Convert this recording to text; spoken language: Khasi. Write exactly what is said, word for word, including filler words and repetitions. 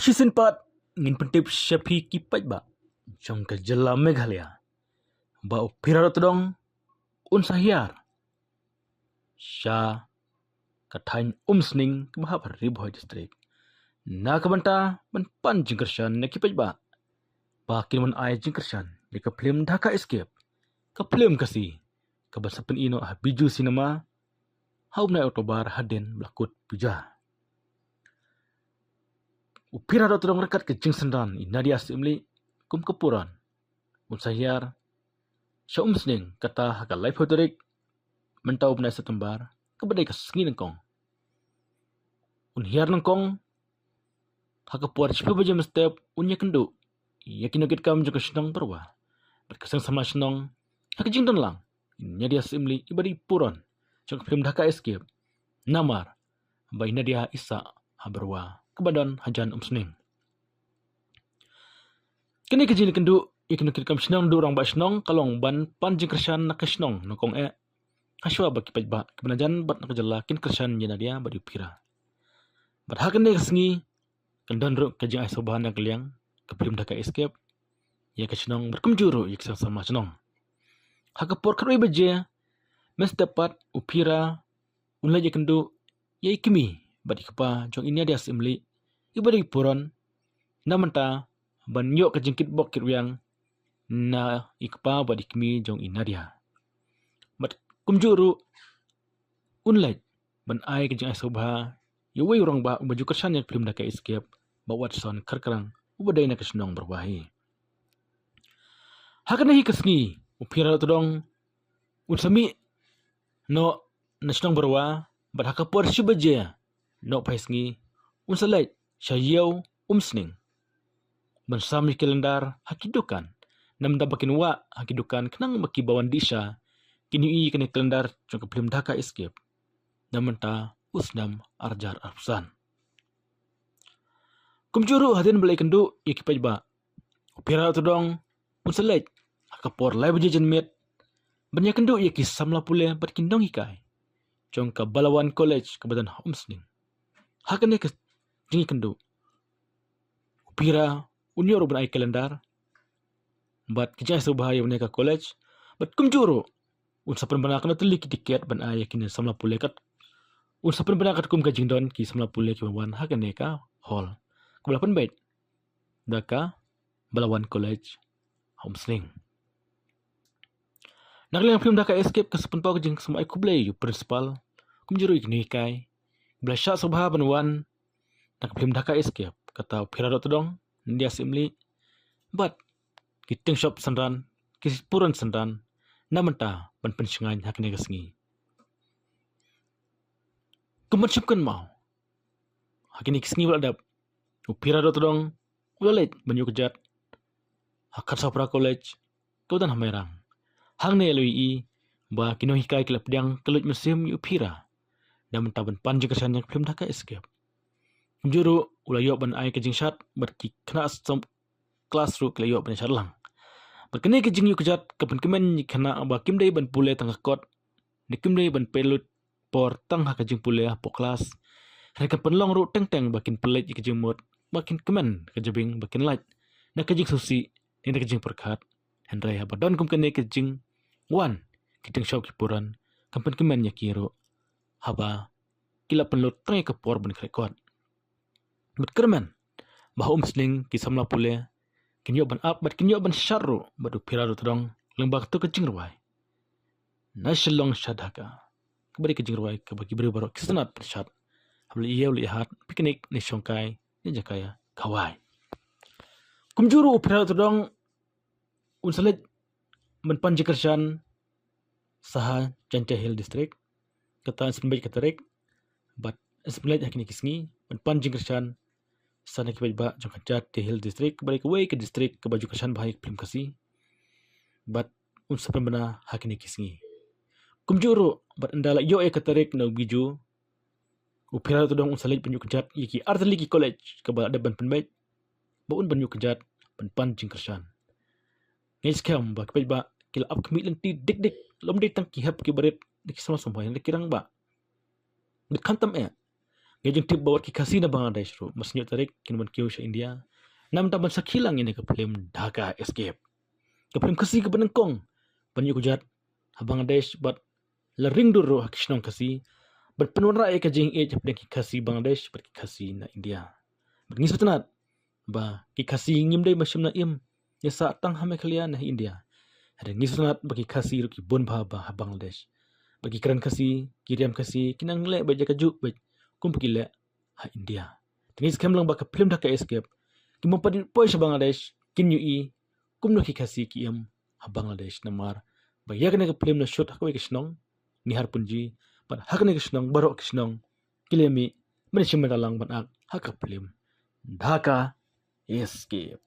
Shisien pat ngin pyntip sha phi ki paidbah jong ka jylla Meghalaya ba u Phira Dohtdong un sa hiar sha ka thaiñ Umsning kaba hap ha Ri Bhoi District na ka bynta ban pan jingkyrshan ïa ki paidbah ba kin wan ai jingkyrshan ïa ka phlim Dhaka Escape, ka phlim Khasi kaba sa pyni noh ha Bijou Cinema ha u bnai October hadien ba la kut puja. U Phira Dohtdong ryngkat ka jingsynran i Nadia Syiemlieh kum ka puran un sa hiar sha Umsning kata ha ka laiphew tarik mynta u bnai September kaba dei ka sngi nyngkong. Un hiar nyngkong ha ka por shiphew baje mynstep, un ïakynduh ïa ki nongkitkam jong ka shnong Barwa bad ka seng samla shnong ha ka jingdon lang i Nadia Syiemlieh iba dei puran jong ka phlim Dhaka Escape, namar ba i Nadia i sah ha Barwa kaba don hajan Umsning. Kane ka jingïakynduh ïa ki nongkitkam shnong, duh rangbah shnong, ka long ban pan jingkyrshan na ka shnong nyngkong eh, hashwa ba ki paidbah kiba na jan bad na ka jylla kin kyrshan ïa i Nadia bad u Phira. Bad ha kane ka sngi kan don ruh ka jingai sngewbha na ka liang ka phlim Dhaka Escape ïa ka shnong bad kumjuh ruh ïa ka seng samla shnong. Ha ka por khatwei baje mynstep pat u Phira un leit ïakynduh ïa i kmie bad i kpa jong i Nadia Syiemlieh iba dei puran, na bynta ban ïoh ka jingkitbok kitrwiang na i kpa bad i kmie jong i Nadia. Bad kumjuh ruh un leit ban ai ka jingai sngewbha ïa uwei u rangbah uba ju kyrshan ïa ka phlim Dhaka Escape, Bah Watson Kharkrang, uba dei na ka shnong Barwa hi. Ha kane hi ka sngi u Phira Dohtdong un sa mih noh na shnong Barwa bad ha ka por shi baje nohphai sngi un sa leit sha ïew Umsning ban sam ïa ki kalendar ha ki dukan, namar ba kin wah ha ki dukan khnang ba kiba wan dih sha kin ïohi ïa kane ka kalendar jong ka phlim Dhaka Escape, na ka bynta u snem ar hajar arphew san. Kumjuh ruh hadien ba la ïakynduh ïa ki paidbah, u Phira Dohtdong un sa leit ha ka por lai baje janmiet ban ïakynduh ïa ki samla pule bad ki nonghikai jong ka Balawan College kaba don ha Umsning. Ha kane ka jingïakynduh u Phira un ïoh ruh ban ai kalendar bad ka jingai sngewbha ïa une ka college, bad kumjuh ruh un sa pynbna katno tylli ki tiket ban ai ïa kine samla pule, kat un sa pynbna katkum ka jingdon ki samla pule kiba wan ha kane ka hall kaba la pynbeit da ka Balawan College ha Umsning. Na ka liang phlim Dhaka Escape ka sa pynpaw ka jingsngewbha khublei ïa u principal kumjuh ruh ïa ki nonghikai ba la shah sngewbha ban wan na ka phlim Dhaka Escape, kata u Phira Dohtdong, Nadia Syiemlieh bad ki tyngshop synran, ki puran synran, na ka bynta ban pynshngaiñ ha kane ka sngi. Kum ban shim kynmaw, ha kine ki sngi ba la dep u Phira Dohtdong u la leit ban ïuh kjat ha Kharsawphra College kaba don ha Mairang. Hangne la ïohi ba ki nonghikai ki la pdiang ka luid mynsiem ïa u Phira na ka bynta ban pan jingkyrshan ïa ka phlim Dhaka Escape. Kumjuh ruh u la ïoh ban ai ka jingshad bad ki khynnah sawdong klas ruh ki la ïoh ban shad lang. Bad kane ka jingïuh kjat ka pynkmen ïa ki khynnah ba kim dei ban pule tang ha kot, ne kim dei ban pynlut por tang ha ka jingpule hapoh klas, hynrei kan pynlong ruh teng teng ba kin pynleit ïa ka jingmut, ba kin kmen ka jabieng, ba kin lait na ka jingsngewsih ne na ka jingpyrkhat. Hynrei haba don kum kane ka jingwan ki tyngshop ki puran, kan pynkmen ïa ki ruh haba ki la pynlut tang ïa ka por ban khreh kot. Bad kyrmen ba ha Umsning ki samla pule kin ïoh ban ap bad kin ïoh ban shad ruh bad u Phira Dohtdong lyngba kato ka jingrwai Na Shillong Sha Dhaka, kaba dei ka jingrwai kaba ki briew baroh ki sngewtynnat ban shad haba la ïew la ïahat, picnic ne shongkai ne jaka ïa khawai. Kumjuh ruh u Phira Dohtdong un sa leit ban pan jingkyrshan sha ha Jaintia Hills District, kata yn sa pynbeit ka tarik, bad yn sa pynleit ha kine ki sngi ban pan jingkyrshan sha na ki paidbah jong ka Jaintia Hills District, kaba dei kawei ka district kaba ju kyrshan bha ïa ka phlim Khasi, bad un sa pynbna ha kine ki sngi. Kumjuh ruh bad ynda la ïoh ïa ka tarik na u Bijou, u Phira Dohtdong un sa leit ban ïuh kjat ïa ki artylli ki college kaba la dep ban pynbeit, ba un ban ïuh kjat ban pan jingkyrshan. Nga ngeit skhem ba ki paidbah ki la ap khmih lynti dik dik, lym dei tang ki hep ki barit, da ki samla sngewbha, da ki rangbah. Bad khamtam eh, Ngi jingtip ba wat ki Khasi na Bangladesh ruh mynta tarik kin wan kiew sha India namar ban sakhi lang ïa ka film Dhaka Escape. Ka film Khasi kaba nyngkong ban ïuh kjat ha Bangladesh bad la ring dur ruh ha ki shnong Khasi ban pynwanrah ïa ka jingïeit hapdeng ki Khasi Bangladesh bad ki Khasi na India. Bad ngi sngewtynnat ba ki Khasi ngim dei ba shim na im ïa sah tang ha Meghalaya ne ha India. Hynrei ngi sngewtynnat ba ki Khasi ruh ki bun bha ba ha Bangladesh. Ba ki kren Khasi, ki riam Khasi, ki nang leh beit ïa kajuh beit kumba ki leh ha India. Te ngi skhem lang ba ka film Dhaka Escape ki mong pat poi sha Bangladesh kin ïohi kumno ki Khasi ki im ha Bangladesh namar ba ïa kane ka film la shoot ha kawei ka shnong Naharpunji bad ha kane ka shnong baroh ki shnong ki la mih ban shim bynta lang ban ak ha ka film Dhaka Escape.